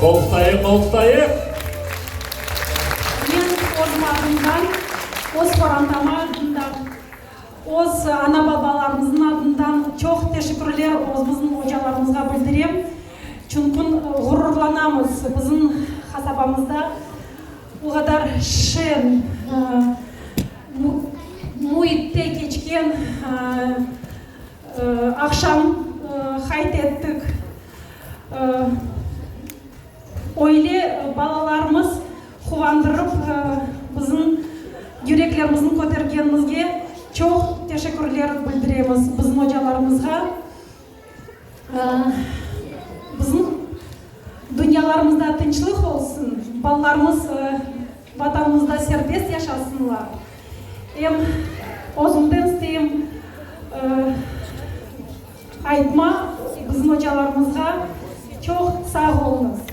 Qol tutayıq, qol tutayıq! Men özüm adımdan, öz qorantama adından, öz ana-babalarımıznıñ adından çoq teşekkürler özümizniñ ocalarımızğa bildirem. Çünkün ğururlanamız, bizim qasabamızda o qadar şeñ müitte keçken aqşam qayd ettik. Öyle balalarımız quvandırıp, bizim yüreklerimizni kötergenimizge çoq teşekkürler bildiremiz bizim ocalarımızğa. Bizim dünyalarımızda tınçlıq olsun, balalarımız Vatanımızda serbest yaşasınlar. Em özümden isteyim aytmaq bizim ocalarımızğa çoq sağ oluñız.